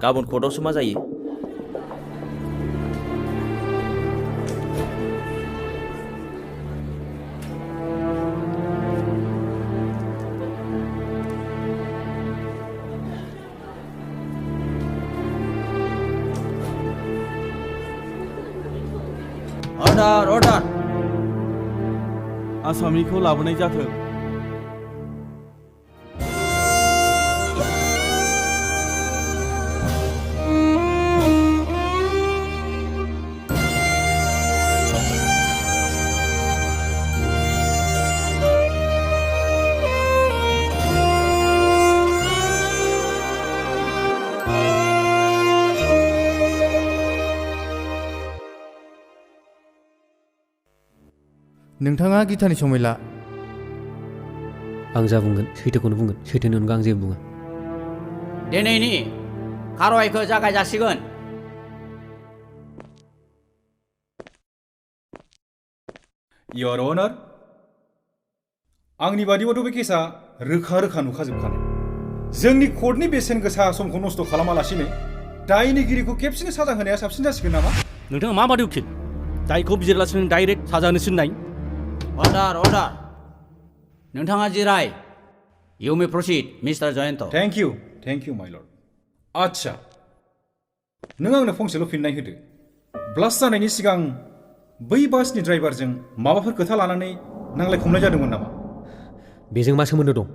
गाबोन कर्टआवसो मा जायो? अर्डार अर्डार आसामिखौ लाबोनाय जाथों। नोंथाङा गितानि समायला। आं जा बुंगोन सैथोखौनो बुंगोन, सैथोनि अनगा आं जेबो बुङा। दिनैनि खारवायखौ जागाय जासिगोन। Your Honor, आंनि बादिबाथ' बे केसा रोखा रोखा नुखाजोबखानाय। जोंनि कर्टनि बेसेन गोसा समखौ नस्थ' खालामालासिनो दायनिगिरिखौ खेबसेनो साजा होनाया साबसिन जासिगोन नामा? नोंथाङा माबादि उखिल? दायखौ बिजिरालासिनो डाइरेक्ट साजा होनो थिननाय? अर्डार अर्डार नोंथाङा जिराय। You may proceed mister Jayant. Thank you my lord. आच्छा, नों आंनो फंसेल' फिननाय होदो। ब्लास्ट जानायनि सिगां बै बासनि ड्राइभारजों माबाफोर खोथा लानानै नांलाय खमलाय जादोंमोन नामा? बेजों मा सोमोन्दो दं?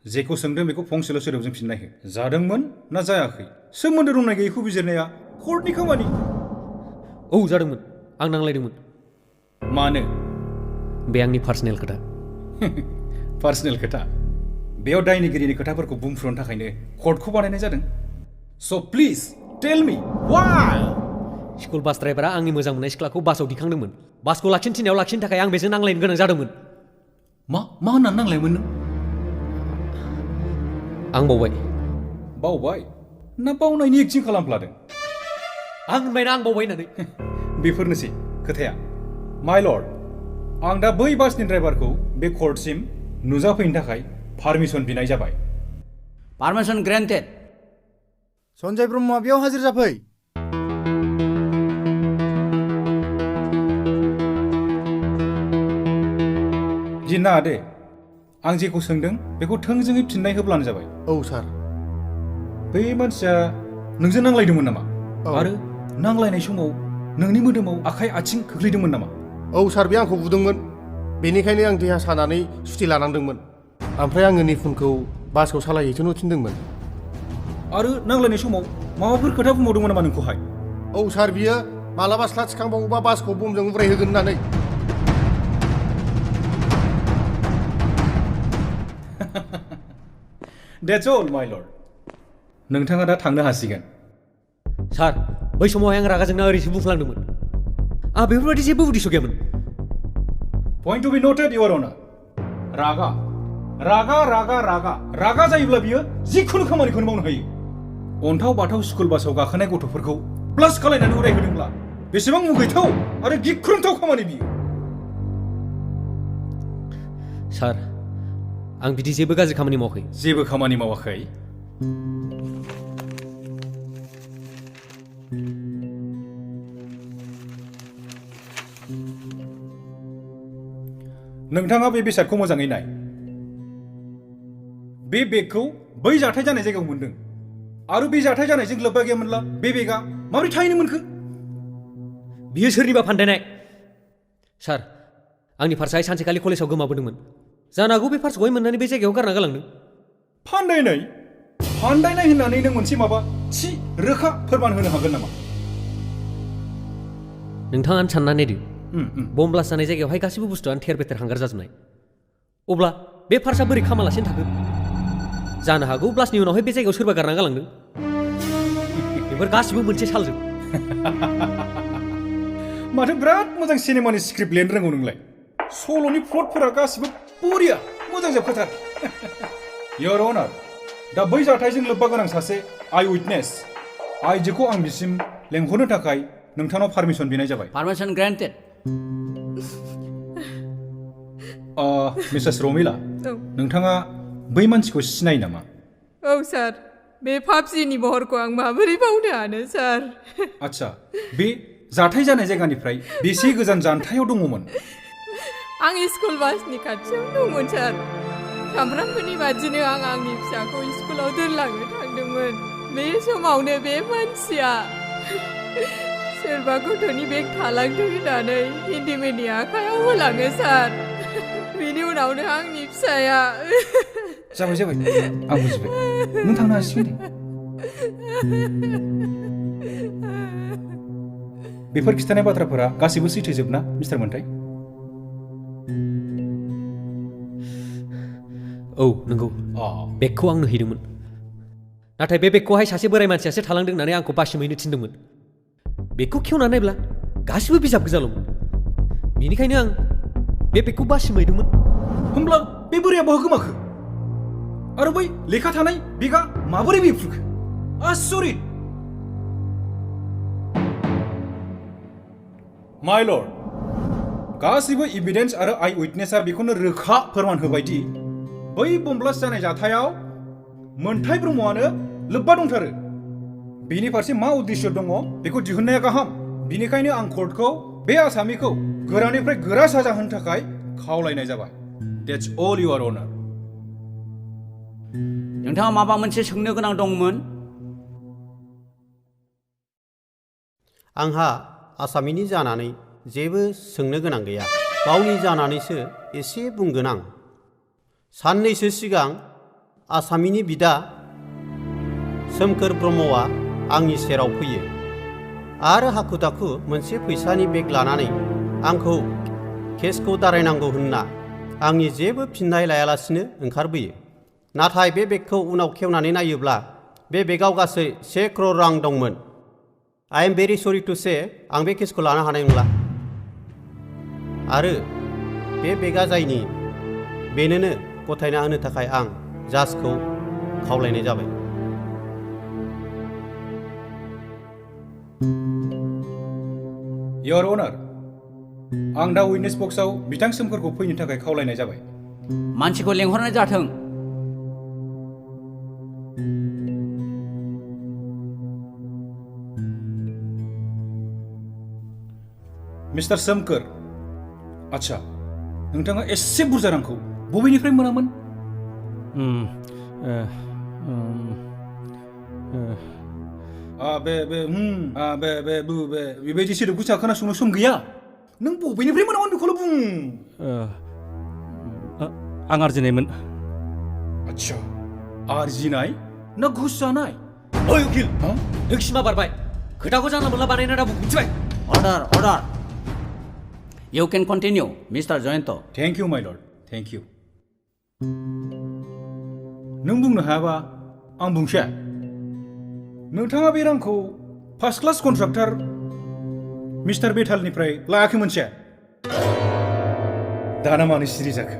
जेखौ सोंदों बेखौ फंसेल' सोदोबजों फिननाय हो। जादोंमोन ना जायाखै? सोमोन्दो दंना गैयैखौ बिजिरनाया कर्टनि खामानि। औ जादोंमोन, आं नांलायदोंमोन। मानो? बे आंनि पार्सनेल खोथा। पार्सनेल खोथा? बेयाव दायनिगिरिनि खोथाफोरखौ बुंफ्रुनो थाखायनो कर्टखौ बानायनाय जादों। स' please tell me why? School bus ड्राइभारा आंनि मोजां मोननाय सिख्लाखौ बासाव दिखांदोंमोन। बासखौ लाखिनो थिननायाव लाखिनो थाखाय आं बेजों नांलायनो गोनां जादोंमोन। मा होननानै नांलायमोन नों? आं बावबाय। बावबाय ना बावनायनि एक्टिं खालामफ्लादों? आं होनबायना आं बावबाय होननानै। बेफोरनोसै खोथाया। माय लर्ड, आं दा बै बासनि ड्राइभारखौ बे कर्टसिम नुजाफैनो थाखाय पारमिसन बिनाय जाबाय। पारमिसन ग्रेन्टेड। सन्जय ब्रह्मआ बेयाव हाजिर जाफै। गिना दे, आं जेखौ सोंदों बेखौ थोंजोङै फिननाय होब्लानो जाबाय। औ सार। बै मानसिया नोंजों नांलायदोंमोन नामा? औ। आरो नांलायनाय समाव नोंनि मोदोमाव आखाइ आथिं खोख्लैदोंमोन नामा? औ सार, बे आंखौ बुदोंमोन। बेनिखायनो आं देहा सानानै सुथि लानांदोंमोन। ओमफ्राय आङो निपुनखौ बासखौ सालायहैथ'नो थिनदोंमोन। आरो नांलायनाय समाव माबाफोर खोथा बुंबावदोंमोन नामा नोंखौहाय? औ सार, बियो मालाबा सिथ्ला थिखांबावोबा बासखौ बमजों उरायहोगोन होननानै। That's all, my lord. नोंथाङा दा थांनो हासिगोन। सार, बै समावहाय आं रागा जोंना ओरैसो बुंफ्लांदोंमोन। आं बेफोरबायदि जेबो उद्देश्य गैयामोन। Point to be noted, Your Honor. रागा जायोब्ला बियो जिखुनु खामानिखौनो मावनो हायो। अन्थाव बाथाव स्कुल बासाव गाखोनाय गथ'फोरखौ ब्लास्ट खालायनानै उरायहोदोंब्ला बेसेबां मुगैथाव आरो गिख्रंथाव खामानि बियो। सार, आं बिदि जेबो गाज्रि खामानि मावाखै। जेबो खामानि मावाखै? नोंथाङा बे बेसादखौ मोजाङै नाय। बे बेगखौ बै जाथाय जानाय जायगायाव मोनदों। आरो बे जाथाय जानायजों लोब्बा गैयामोनब्ला बे बेगआ माबोरै थाहैनो मोनखो? बियो सोरनिबा फान्दायनाय। सार, आंनि फार्सआहाय सानसेखालि कलेजाव गोमाबोदोंमोन। जानो हागौ बे फार्सखौहाय मोननानै बे जायगायाव गारना गालांदों। फान्दायनाय होननानै नों मोनसे माबा थि रोखा फोरमान होनो हागोन नामा? नोंथाङानो साननानै नायदो, बम ब्लास्ट जानाय जायगायावहाय गासिबो बुस्थुआनो थेर बेथेर हांगार जाजोबनाय। अब्ला बे फार्सआ बोरै खामालासिनो थाखो? जानो हागौ ब्लास्टनि उनावहाय बे जायगायाव सोरबा गारना गालांदों। बेफोर गासिबो मोनसे सालजों। माथो बिराद मोजां सिनेमानि स्क्रिप्ट लिरनो रोंगौ नोंलाय। सल'नि प्लटफोरा गासिबो बरिया मोजां जोबखाथार। Your Honor, दा बै जाथायजों लोब्बा गोनां सासे आइ उइटनेस आइजोखौ आं बिसिम लेंहरनो थाखाय नोंथांनाव पारमिसन बिनाय जाबाय। पारमिसन ग्रेन्टेड। मिसेस रमिला, नोंथाङा बै मानसिखौ सिनायो नामा? औ सार, बे पाबजिनि महरखौ आं माबोरै बावनो हानो सार आच्छा बे जाथाय जानाय जायगानिफ्राय बेसे गोजान जानथायाव दङमोन आं स्कुल बासनि खाथियाव दंमोन सार सामफ्रामबोनि बादिनो आं आंनि फिसाखौ स्कुलाव दोनलांनो थांदोंमोन बे समावनो बे मानसिया सोरबा गथ'नि बेग थालांदों होननानै हिन्दिमेननि आखायाव होलाङो सार बेनि उनावनो आंनि फिसाया जाबाय जाबाय आं बुजिबाय नों थांनो हासिगोन दे बेफोर खिथानाय बाथ्राफोरा गासैबो सैथोजोब ना मिस्टार मोन्थाय औ नंगौ बेगखौ आंनो हैदोंमोन नाथाय बे बेगखौहाय सासे बोराय मानसियासो थालांदों होननानै आंखौ बासिमहैनो थिनदोंमोन बेगखौ खेवना नायब्ला गासिबो बिजाब गोजाल'मोन बेनिखायनो आं बे बेगखौ बासिमहैदोंमोन होमब्ला बे बोराया बहा गोमाखो आरो बै लेखा थानाय बेगा माबोरै बेफ्रुखो आसरित माय लर्ड गासैबो एभिडेन्स आरो आइ उइटनेसआ बेखौनो रोखा फोरमान होबाय दि बै बमब्लास्ट जानाय जाथायाव मोन्थाय ब्रह्मआनो लोब्बा दंथारो बेनि फारसे मा उद्देश्य दङ बेखौ दिहुननाया गाहाम बिनिखायनो आं कर्टखौ बे आसामिखौ गोरानिफ्राय गोरा साजा होनो थाखाय खावलायनाय जाबाय That's all your honor नोंथाङा माबा मोनसे सोंनो गोनां दंमोन आंहा आसामिनि जानानै जेबो सोंनो गोनां गैया गावनि जानानैसो एसे बुंगोन आं साननैसो सिगां आसामिनि बिदा सोमखोर ब्रह्मआ आंनि सेराव फैयो आरो हाखु दाखु मोनसे फैसानि बेग लानानै आंखौ केसखौ दारायनांगौ होनना आंनि जेबो फिननाय लायालासिनो ओंखारबोयो नाथाय बे बेगखौ उनाव खेवनानै नायोब्ला बे बेगाव गासै 1 crore रां दंमोन I am very sorry to say आं बे केसखौ लानो हानाय नंला आरो बे बेगा जायनि बेनोनो गथायना होनो थाखाय आं जाजखौ खावलायनाय जाबाय Your honor आं दा उइटनेस बक्सआव बिथां सोमखोरखौ फैनो थाखाय खावलायनाय जाबाय मानसिखौ लेंहरनाय जाथों मिस्टार सोमखोर आच्छा नोंथाङा एसे बुरजा रांखौ बबेनिफ्राय मोनामोन बेबायदि सोदोबखौ खोनासंनो सम गैया नों बबेनिफ्राय मोनामोन बेखौल' बुं आं आरजिनायमोन आच्छा आरजिनाय ना घुस जानाय ओइ उकिल नों सिमा बारबाय खोथाखौ जानला मोनला बानायना दा बुं मिथिबाय Order, order. You can continue, Mr. Joyento. Thank you माय लर्ड थेंक इउ नों बुंनो हायाबा आं बुंसै नोंथाङा बे रांखौ फार्स्ट क्लास कन्ट्राक्टर मिस्टार बेथालनिफ्राय लायाखै मोनसे दाना मानो सिरि जाखो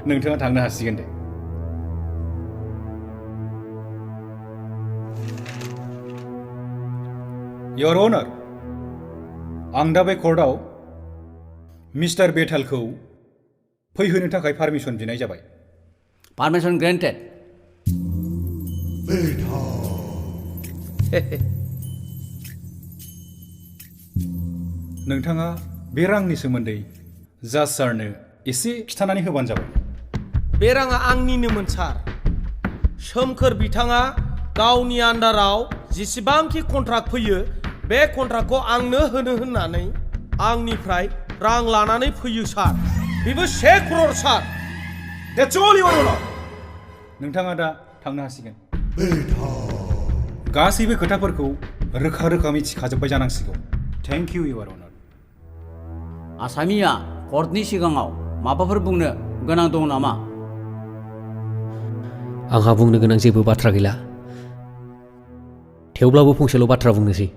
नोंथाङा थांनो हासिगोन दे Your honor आं दा बे कर्टआव मिस्टार बेथालखौ फैहोनो थाखाय पारमिसन बिनाय जाबाय Permission granted. नोंथाङा बे रांनि सोमोन्दै जाज सारनो एसे खिथानानै होबानो जाबाय बे राङा आंनिनोमोन सार सोमखोर बिथाङा गावनि आन्डाराव जेसेबांखि कन्ट्राक्ट फैयो बे कन्ट्राक्टखौ आंनो होनो होननानै आंनिफ्राय रां लानानै फैयो सार बेबो 1 crore sir That's all your honor नोंथाङा दा थांनो हासिगोन गासैबो खोथाफोरखौ रोखा रोखा मिथिखाजोब्बाय जानांसिगौ thank you your honor Asamiya कर्टनि सिगाङाव माबाफोर बुंनो गोनां दं नामा आंहा बुंनो गोनां जेबो बाथ्रा गैला थेवब्लाबो फंसेल' बाथ्रा बुंनोसै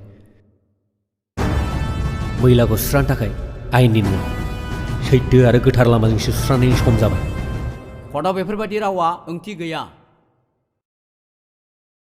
मैलाखौ सुस्रांनो थाखाय आयेननि नङा सैथो आरो गोथार लामाजोंसो सुस्रांनायनि सम जाबाय कर्टआव बेफोरबायदि रावा ओंथि गैया